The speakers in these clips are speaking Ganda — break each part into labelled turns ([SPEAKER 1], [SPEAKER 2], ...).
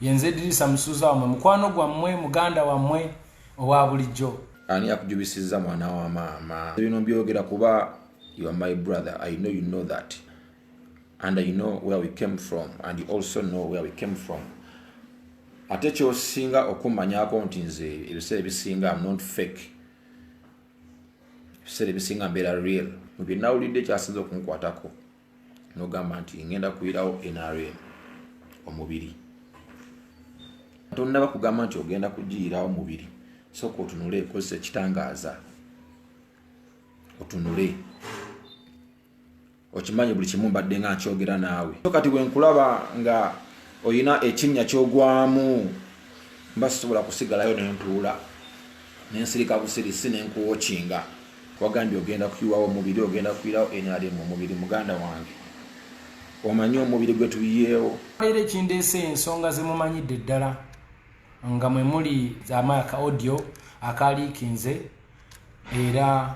[SPEAKER 1] Yenze Dirisa Musuuza wammwe, mukwano gwammwe, muganda wammwe owa bulijjo.
[SPEAKER 2] Ani akujubisizza, mwana wa maama? Bino mbyogera kuba you are my brother. I know you know that, and I know where we came from, and you also know where we came from. Ate kyosinga okumanyako nti nze ebiseera ebisinga am not fake. Ebiseera ebisinga mbeera real. Mu byenawulidde, kyasinza okunkwatako, nogamba nti ngenda kuyirawo NRM omubiri. Tonnaba kugamba nti ogenda kugiyirawo mubiri, sooka otunule, kozesa ekitangaaza, otunule, okimanyi buli kimu mbadde nga nkyogera naawe. Kati bwe nkulaba nga oyina ekinnya kyogwamu, mba sisobola kusigalayo nentuula nensirika busirisi nenkuwokinga. Wagambye ogenda kuyiwawo omubiri, ogenda kuyirawo NRM omubiri. Muganda wange, omanyi omubiri gwe tuyiyeewo?
[SPEAKER 1] Leero ekindeese, ensonga zemumanyidde ddala nga mwe muli amaaka audio akaliikinze era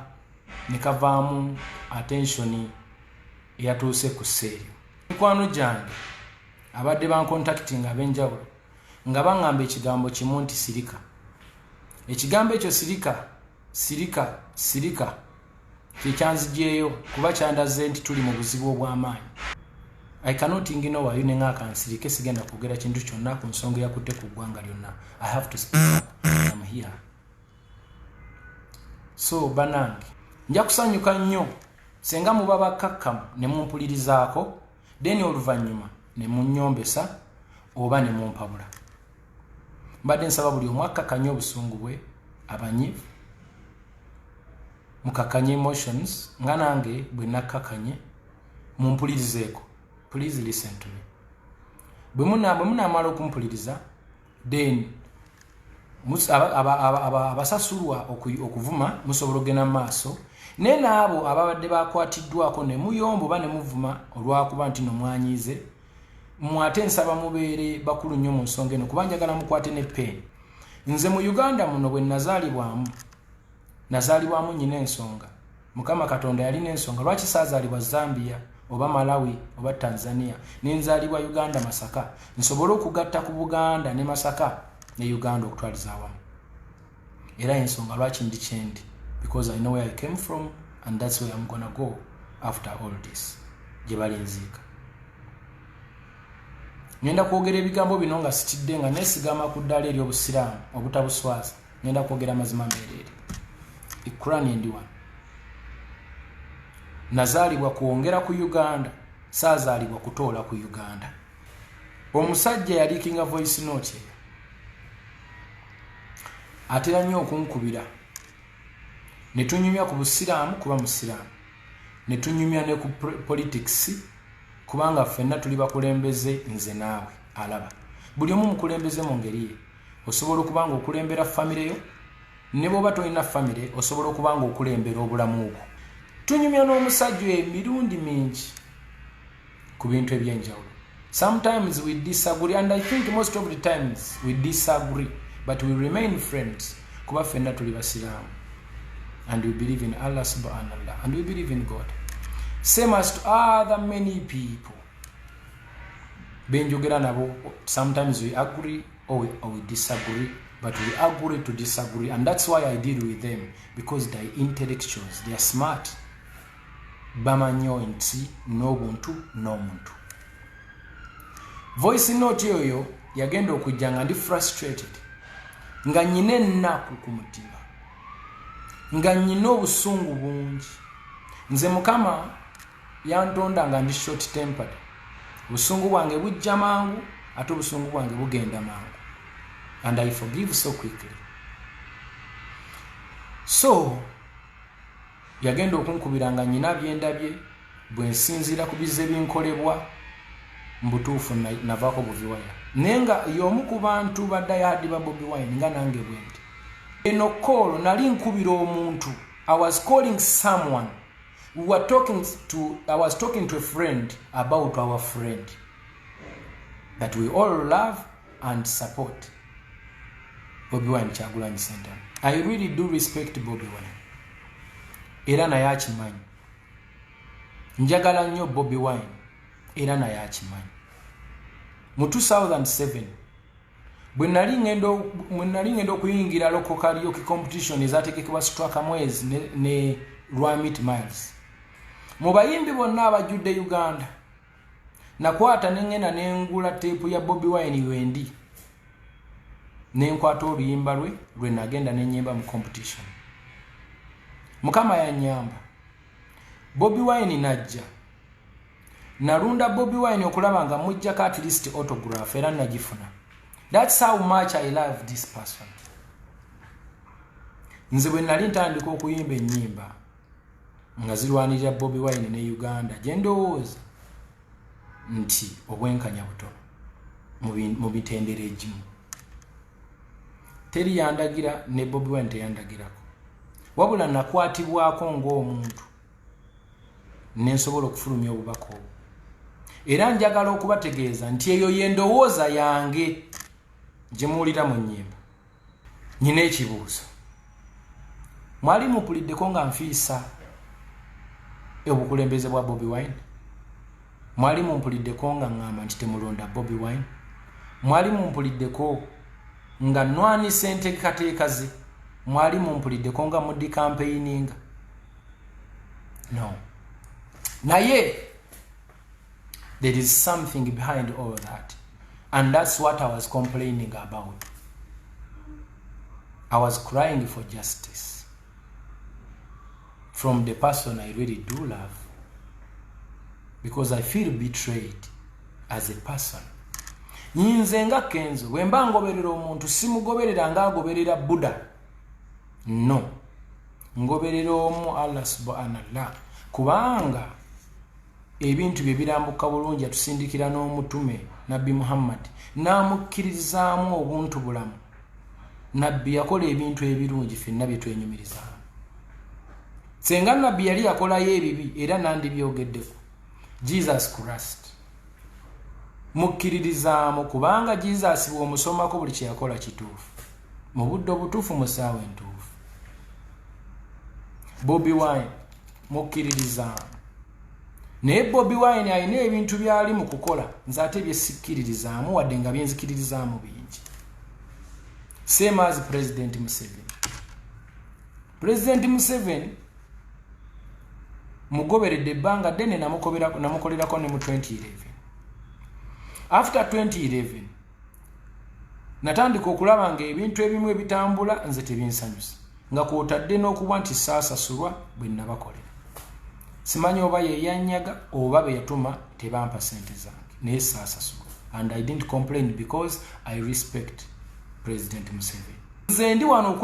[SPEAKER 1] ne kavaamu attention eyatuuse ku sseeryo. Mikwano gyange abadde bancontacting ab'enjawulo nga baŋŋamba ekigambo kimu nti sirika. Ekigambo ekyo sirika, sirika, sirika kyekyanzigyeyo, kuba kyandaze nti tuli mu buzibu obw'amaanyi. I cannot ignore you. Neŋŋaaka nsirike, sigenda kwogera kintu kyonna ku nsonga eyakutte ku ggwanga lyonna. I have to speak up. I'm here. So banange, nja kusanyuka nnyo senga muba bakkakkamu ne mumpulirizaako, then oluvannyuma ne munyombesa oba ne mumpabula. Mbadde nsaba buli omu akkakkanye obusungu bwe, abanyivu mukakkanye emotions nga nange bwe nakkakanye. Mumpulirizeeko, please listen to me. Bwe munaamala okumpuliriza, then abasasulwa okuvuma musobola okugenda mu maaso, naye n'abo ababadde bakwatiddwako ne muyomba oba ne muvuma olwakuba nti no mwanyiize mwate, nsaba mubeere bakulu nnyo mu nsonga eno, kuba njagala mukwate ne peeni. Nze mu Uganda muno bwe nazaalibwamu, nazaalibwamu nyina ensonga. Mukama Katonda yalina ensonga lwaki saazaalibwa Zambia oba Malawi oba Tanzania, nenzaalibwa Uganda, Masaka, nsobole okugatta ku Buganda ne Masaka ne Uganda okutwaliza awamu. Era ensonga lwaki ndi kyendi, because I know where I came from and that's where I'm gonna go after all this, gye balinziika. Ngenda kwogera ebigambo bino nga sitidde, nga neesigama ku ddaala ery'obusiraamu obutabuswaza. Ngenda kwogera amazima meereere. Ikurani endi wano. Nazaalibwa kwongera ku Uganda, saazaalibwa kutoola ku Uganda. Omusajja yaleakinga voice note eyo atera nnyo okunkubira ne tunyumya ku busiraamu, kuba musiraamu, ne tunyumya ne ku politics, kubanga ffenna tuli bakulembeze. Nze naawe alaba, buli omu mukulembeze mu ngeri ye. Osobola okuba nga okulembera famire yo, ne bw'oba tolina famire osobola okuba nga okulembera obulamu bwo. Tunyumya n'omusajja oyo emirundi mingi ku bintu ebyenjawulo. Sometimes we disagree, and I think most of the times we disagree, but we remain friends, kuba ffenna tuli basiraamu and we believe in Allah subhanallah and we believe in God, same as to other many people benjogera nabo. Sometimes we agree or we disagree, but we agree to disagree, and that's why I deal with them, because they are intellectuals, they are smart, bamanyi nti n'obuntu n'omuntu. Voice note oyo yagenda okujja nga ndi frustrated, nga nyina ennaku ku mutima, nga nyina obusungu bungi. Nze Mukama yantonda nga ndi short tempered. Obusungu bwange bujja mangu, ate obusungu bwange bugenda mangu, and I forgive so quickly. So yagenda okunkubira nga nyina byendabye bwe nsinziira ku bizze binkolebwa. Mbutuufu navaako buviwaya, naye nga y'omu ku bantu ba die-hard ba Bobi Wine nga nange bwe nti. Eno call nali nkubira omuntu. I was calling someone. We were talking to I was talking to a friend about our friend that we all love and support, Bobi Wine Kyagulanyi Ssentamu. I really do respect Bobi Wine, era naye akimanyi. Njagala nnyo Bobi Wine, era naye akimanyi. Mu 2007 Bwe nali ngenda okuyingira local karaoke competition ezategekebwa Straka Mwezi ne Rwamit Miles, mu bayimbi bonna abajjudde Uganda, nakwata neŋŋenda nengula teepu ya Bobi Wine wendi, nenkwata oluyimba lwe lwe nagenda nenyimba mu competition. Mukama yanyamba, Bobi Wine najja. Nalunda Bobi Wine okulaba nga mujjako at least autograph, era nagifuna. That's how much I love this person. Nze bwe nali ntandika okuyimba ennyimba nga zirwanirira Bobi Wine ne Uganda, gye ndowooza nti obwenkanya butono mu mitendera egimu, teri yandagira, ne Bobi Wine teyandagirako, wabula nakwatibwako ng'omuntu nensobola okufulumya obubaka obwo. Era njagala okubategeeza nti eyo yendowooza yange gye muwulira mu nnyimba. Nyina ekibuuzo: mwali mupuliddeko nga nfiisa obukulembeze bwa Bobi Wine? Mwali mumpuliddeko nga ŋŋamba nti temulonda Bobi Wine? Mwali mumpuliddeko nga nwanisa enteekateeka ze? Mwali mumpuliddeko nga muddi campaigninga? No. Naye there is something behind all that, and that's what I was complaining about. I was crying for justice from the person I really do love, because I feel betrayed as a person. Nze nga Kenzo, bwe mba ngoberera omuntu, simugoberera ngaagoberera Buddha. No, ngoberera omu, Allah subhanallah, kubanga ebintu bye birambuka bulungi. Atusindikira n'omutume Nabbi Muhammad, n'amukkirizaamu obuntu bulamu. Nabbi yakola ebintu ebirungi ffenna bye twenyumirizaamu. Senga Nabbi yali yakolayo ebibi, era nandibyogeddeko. Jesus Christ mukkiririzaamu, kubanga Jesus bw'omusomako, buli kyeyakola kituufu, mu budde obutuufu, mu ssaawa entuufu. Bobi Wine mukkiririzaamu, naye Bobi Wine alina ebintu byali mu kukola nze ate byesikkiririzaamu, wadde nga byenzikiririzaamu bingi. Same as President Museveni. President Museveni mugoberedde ebbanga ddene, namukolerako ne mu 2011. After 2011 natandika okulaba nga ebintu ebimu ebitambula nze tebinsanyusa, nga kwotadde n'okuba nti saasasulwa bwe nabakolera. Simanyi oba yeyanyaga oba be yatuma tebampa sente zange, naye saasasulwa, and I didn't complain because I respect President Museveni. Nze ndi wano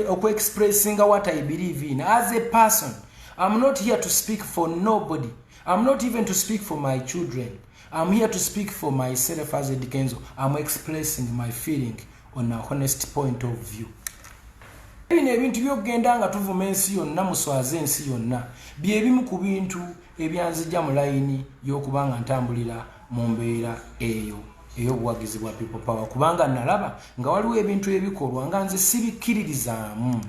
[SPEAKER 1] okuexpressinga what I believe in as a person. I'm not here to speak for nobody. I'm not even to speak for my children. I'm here to speak for myself as Eddy Kenzo. I'm expressing my feeling on a honest point of view. Bino ebintu byokugenda nga tuvuma ensi yonna, muswaze ensi yonna, byebimu ku bintu ebyanzijja mu layini y'okuba nga ntambulira mu mbeera eyo ey'obuwagizi bwa People Power, kubanga nalaba nga waliwo ebintu ebikolwa nga nze sibikkiririzaamu.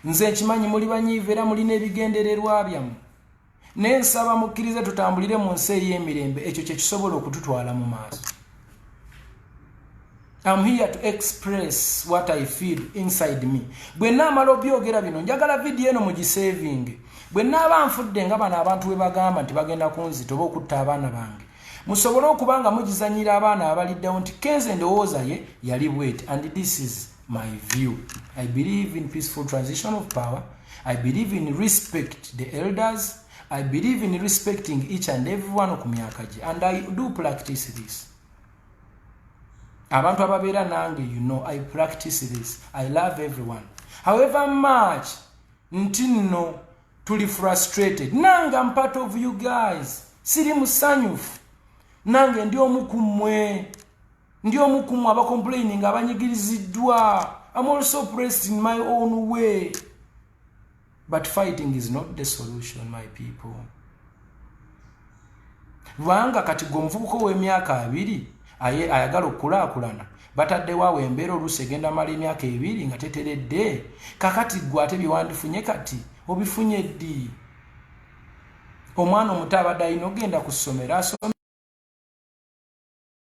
[SPEAKER 1] Nze nkimanyi muli banyiivu era mulina ebigendererwa byammwe, naye nsaba mukkirize tutambulire mu nsi ey'emirembe. Ekyo kye kisobola okututwala mu maaso. I'm here to express what I feel inside me. Bwe naamala obyogera bino, njagala vidiyo eno mugisavinge. Bwe naaba nfudde, nga bano abantu bwe bagamba nti bagenda kunzita oba okutta abaana bange, musobole okuba nga mugizanyira abaana abaliddewo nti Kenzo endowooza ye yali bweti, and this is my view. I believe in peaceful transition of power. I believe in respect the elders. I believe in respecting each and everyone ku myaka gye, and I do practice this. Abantu ababeera nange, I practice this. I love everyone, however much nti nno tuli frustrated. Nange am part of you guys. Siri musanyufu, nange ndi omu ku mmwe, ndi omu ku mmwe abacomplaining, abanyigiriziddwa. I'm also pressed in my own way, but fighting is not the solution, my people, kubanga kati gwe omuvubuka ow'emyaka 20 ayagala okukulaakulana, bataddewo awo embeera oluusi egenda mala emyaka 20 nga teteredde. Kakati gwe ate byewandifunye kati obifunye ddi? Omwana omuto abadde alina ogenda ku ssomero asome,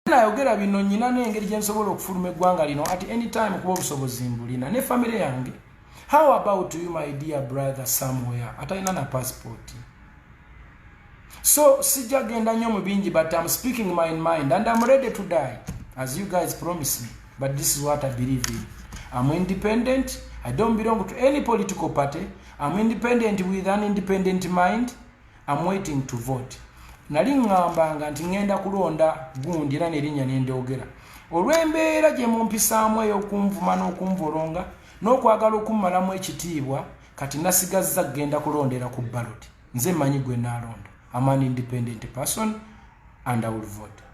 [SPEAKER 1] nayogera. Ayogera bino, nyina n'engeri gye nsobola okufuluma eggwanga lino at any time, kuba obusobozi mbulina ne famire yange. How about you, my dear brother somewhere atalina na passport? So sijja genda nnyo mu bingi, but I'm speaking my mind and I'm ready to die as you guys promise me, but this is what I believe in. I'm independent. I don't belong to any political party. I'm independent with an independent mind. I'm waiting to vote. Nali ŋŋambanga nti ŋŋenda kulonda gundi, era nerinnya nendyogera. Olw'embeera gye mumpisaamu ey'okunvuma n'okunvolonga n'okwagala okummalamu ekitiibwa, kati nasigazza kugenda kulondera ku ballot. Nze mmanyi gwe naalonda. I'm an independent person and I will vote.